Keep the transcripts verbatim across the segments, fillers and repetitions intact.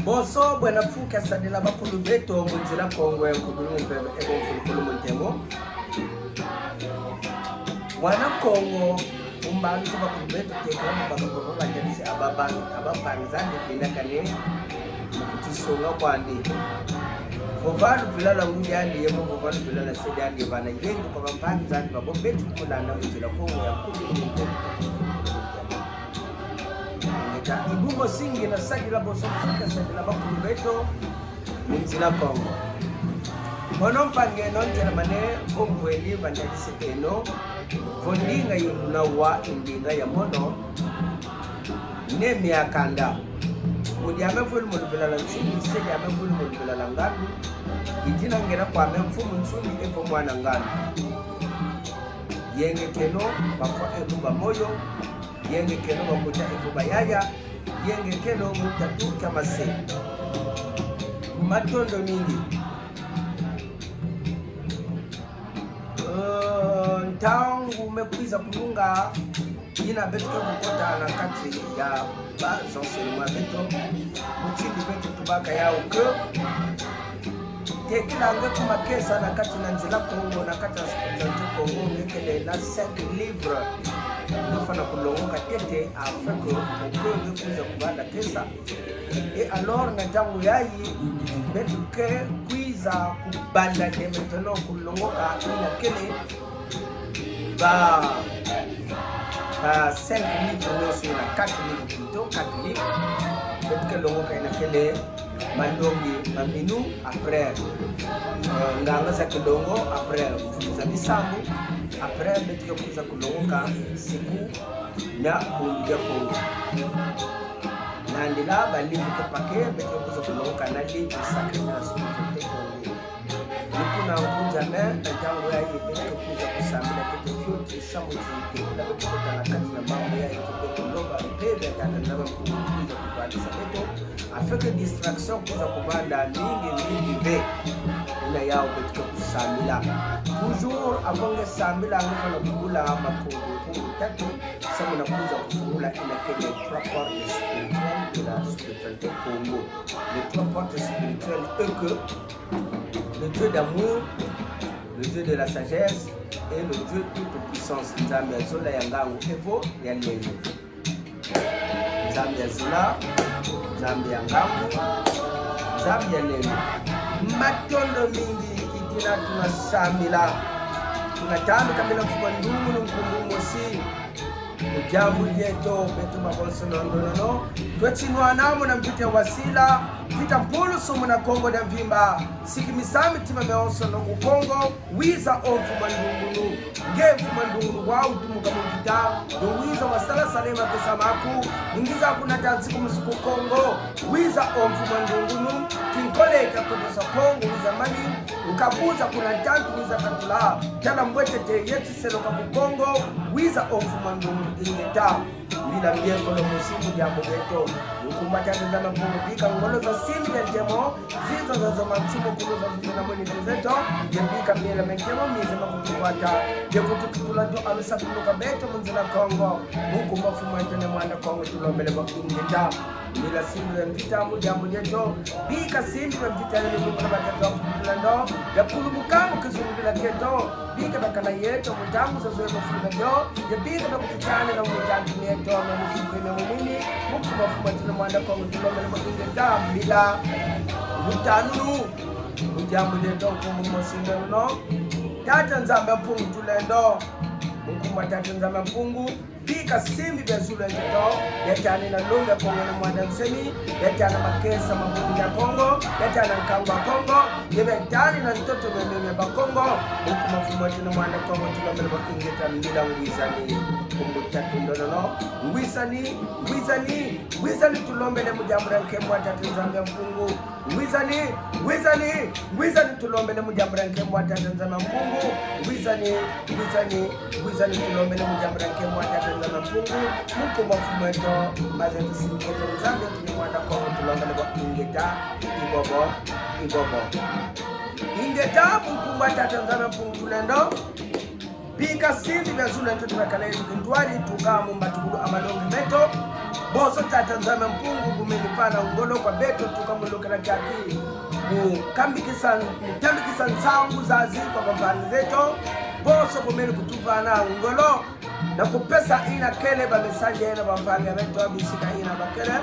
Bonso bwena fu kasadila bakulu beto mu nzila Kongo ya nkubulu mu mpeve, e bo mfulukulu mu ntemo. Mwana Kongo, umbantu bakulu beto tekela mu baka baba batadisi ababa, abampangi zandi bina kane mu kutisonga kwandi. Vova luvila lwa ngudi andi, ye vova luvila lwa se diandi, bana yenge kwa bampangi zandi babo beti kumulanda mu nzila Kongo ya nkubulu mu ntemo. Ngeta, ibu mosi ngiena sadila bonso fu kasadila bakulu beto mu nzila Kongo. Mono mpangi eno ntelamane, vo mvweli, bana tadisi eno, vo ndinga yi una wa, ndinga ya mono, ne mia kanda. Mudi ame vweli mu luvila lwa Nsundi, se di ame vweli mu luvila lwa Ngandu. Idina ngena kwame mfumu Nsundi, e vo mwana Ngandu. Yenge keno, bafwa e vo bamoyo. Yenge keno, bambuta e vo bayaya. Yenge keno, mbuta tu kamase. Matondo mingi. Eh, ntangu me kwiza kulunga, yina beto ke kukota na kati ya ba enseignement beto, mutindi beto tubaka yawu que, tekila nge kuma kesa na kati na nzila Kongo, na kati na spiritualité Kongo, nge kele na cinq livres nge fwana kulongoka ntete, afin que, que nge kwiza kubanda kesa. Et alors, na ntangu yayi, beto ke kwiza kubanda dès maintenant kulongoka yina kele ba, ba cinq livres, non, c'est la quatre livres plutôt, quatre livres. Beto ke longoka yina kele Malongi ma minu, après, euh, Nganga za Kilongo, après, Mfumu za Bisambu, après, beto ke kwiza kulongoka Siku na Bundu dia Kongo. Nandila ba livre ke paquet, beto ke kwiza kulongoka na livre sacré de la spiritualité Kongo. Ni kuna ngunza me, na ntangu yayi beto ke kwiza kusambila ntete fioti, samu ti tekila beto kota na kati na mambu yayi, beto lomba mpeve ya Tata Nzambi Mpungu kwiza kutwadisa beto, afin que distraction kwiza kuvanda mingi mingi ve. Yina yawu beto ke kusambila. Toujours, avant nge sambila, nge fwana kubula makungu, kungu tatu, samu na kwiza kufungula yina kele trois portes spirituelles de la spiritualité Kongo. Les trois portes spirituelles, est que le Dieu d'amour, le Dieu de la sagesse et le Dieu toute puissance. Nzambi ya zola, ya ngangu, evo ya nene. Nzambi ya zola, Nzambi ya ngangu, Nzambi ya nene. Matondo mingi, idina tuna sambila. Tuna tambika mbila Mfumu a Ndungunu nkumbu mosi. Mu diambu dieto, beto mabonsono ndonono, tweti nwana mo na mvita wasila, mvita mpulusu muna Kongo dia mvimba. Sikimisa mitima mionsono ku Kongo, wiza o Mfumu a Ndungunu. Nge Mfumu a Ndungunu wa utumuka mu mvita, ndo wiza wasala sala e makesa maku, ngiza kunata nsiku musuku Kongo, wiza o Mfumu a Ndungunu, kinkole kia kotosa Kongo, wiza mani, ukakuza kuna ntantu, wiza katula, tala mbwetete yeti seloka ku Kongo, wiza o Mfumu a Ndungunu. Ingeta. Mbila mbieko lo musimu diambu dieto. Nkumbu a Tata Nzambi Mpungu, bika ngolo za simi dia ntemo, ziza zazo mansumo kulu za zuzena mweni tuzeto, ye bika miela mia ntemo mize makutukwata, ye kutukutula nto alusa kuluka beto mu nzila Kongo. Nkumbu a Mfumu eto Ne Mwanda Kongo tulombele bo. Ingeta. Mbila simbi bia mvita mu diambu dieto. Bika simbi bia mvita yeno, nkumbu a Tata Nzambi Mpungu tulendo. Yakulumuka mu kizungulila kieto. Bika bakala yeto mu ntangu zazo ye mafulu meto. Ye bika bakututane na mu ntangu yeto na mu mfuko ye na mu mwini. Nkumbu a Mfumu eto Ne Mwanda Kongo tulombele bo. Ingeta. Mbila lutanu mu diambu dieto, nkumbu mosi ndonono. Tata Nzambi Mpungu tulendo. Nkumbu a Tata Nzambi Mpungu. Bika simbi bia zulu ekieto, yatane na longi a Kongo Ne Mwanda Nsemi, yatane na makesa ma Bundu dia Kongo, yatane na nkangu a Kongo, ye yatane na ntoto miamia mia Bakongo. Nkumbu a Mfumu eto Ne Mwanda Kongo tulombele bo. Ingeta. Mbila ngwisani, nkumbu tatu ndonono. Ngwisani, ngwisani, ngwisani tulombele mu diambu dia nkembo a Tata Nzambi Mpungu. Ngwisani, ngwisani, ngwisani tulombele mu diambu dia nkembo a Tata Nzambi Mpungu. Ngwisani, ngwisani, ngwisani tulombele mu diambu dia nkembo a Tata Nzambi Mpungu. Nkumbu a Mfumu eto, maze tusimbi kieto Nzambi eto Ne Mwanda Kongo tulombele bo. Ingeta. Ibobo, ibobo. Ingeta, nkumbu a Tata Nzambi Mpungu tulendo. Bika simbi bia zulu ekieto, bakala yeto kintwari tuka mu mbatukulu a malongi meto. Bonso Tata Nzambi Mpungu, bumeni vana ngolo kwa beto, tuka mu lokela kiaki mu kambikisa, mu kambikisa nsangu zazi kwa bampangi zeto. Bonso bumeni kutuvana ngolo na kupesa ina kele ba message ya ina bampangi ya beto, bisika ina bakele,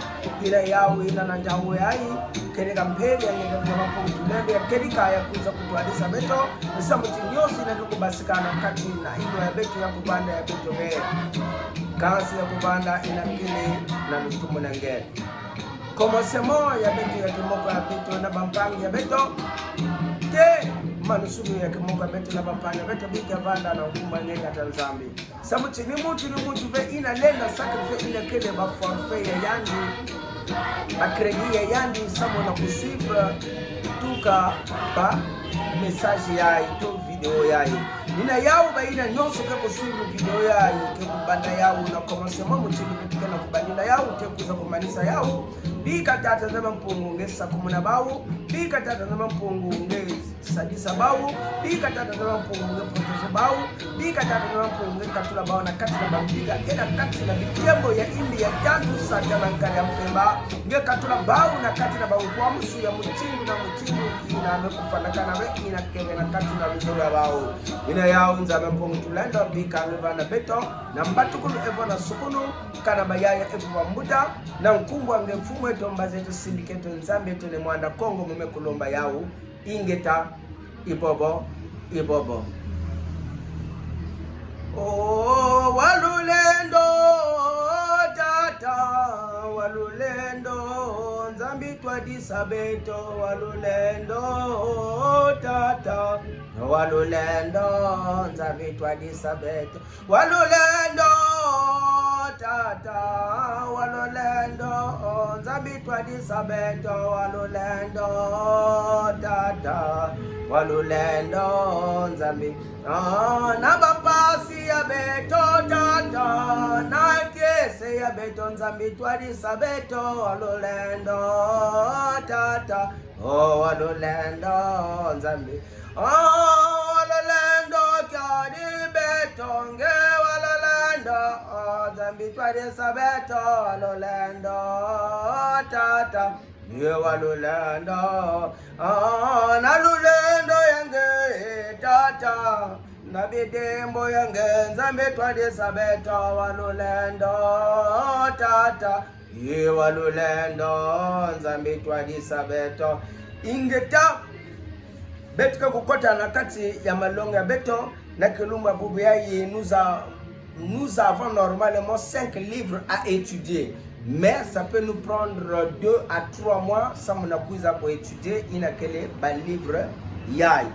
ina yau ina na njau yayi, kele ka mpeve ya nge Tata Nzambi Mpungu Tulendo, ya kedika ya kwiza kutwadisa beto, samu ti nyonso ina ke kubasika na kati na ino ya beto ya kuvanda ya beto be. Kansi ya kuvanda ina kele na lutumu na nge. Commencement ya beto ya kimoko ya beto na bampangi ya beto. Te manusulu ya kimoko ya beto na bampangi ya beto, bika vanda na nkumbu ya nge Tata Nzambi. Samu ti ni muntu ni muntu ve ina lenda sacrifier ina kele ba forfait ya yandi, ba crédit ya yandi, samu na kusuivre tuka ba message yayi to vidéo yayi. Ina yau ba ina nyonso ke kusuivre vidéo yayi, ke kubanda yau na commencement mu ti ni beto ke na kubanda ina yau, te kwiza kumanisa yau. Bika Tata Nzambi Mpungu nge sakumuna bau, bika Tata Nzambi Mpungu nge sadisa bau, bika Tata Nzambi Mpungu nge protéger bau, bika Tata Nzambi Mpungu nge katula bau na kati na bamvika, ena kati na bitembo ya imbi ya ntantu Satana nkari ya mpemba, nge katula bau na kati na bankwamusu ya mutindu na mutindu, ina me kufwanakana be, ina kebe na kati na luzolo ya bau. Ina yau Nzambi Mpungu Tulendo, bika nge vana beto, na mbatukulu evo na sukunu, kana bayaya evo bambuta, na nkumbu ya nge Mfumu eto, Mbazi eto, Simbiki eto, Nzambi eto, Ne Mwanda Kongo, mu me kulomba yau. Ingeta, ibobo, ibobo. Oh, wa lulendo, Tata, wa lulendo, Nzambi twadisa beto, wa lulendo, Tata, wa lulendo, Nzambi twadisa beto. Wa lulendo, Tata, wa lulendo, Nzambi twadisa beto, wa lulendo, Tata, wa lulendo, Nzambi. Ah, na bampasi ya beto, Tata, na kiese ya beto, Nzambi twadisa beto, wa lulendo, Tata. Oh, wa lulendo, Nzambi. Oh, wa lulendo, kiadi beto nge, wa lulendo, oh, Nzambi twadisa beto, wa lulendo, Tata. Ye wa lulendo, oh, na lulendo ya nge, Tata. Na bidimbu ya nge, Nzambi twadisa beto, wa lulendo, Tata. Ye wa lulendo, Nzambi twadisa beto. Ingeta, beto ke kukota na kati ya malongi ya beto, na kilumbu bubu yayi, nous a-, nous avons normalement cinq livres à étudier. Mais ça peut nous prendre deux à trois mois, samu na kwiza ku étudier ina kele ba livre yayi.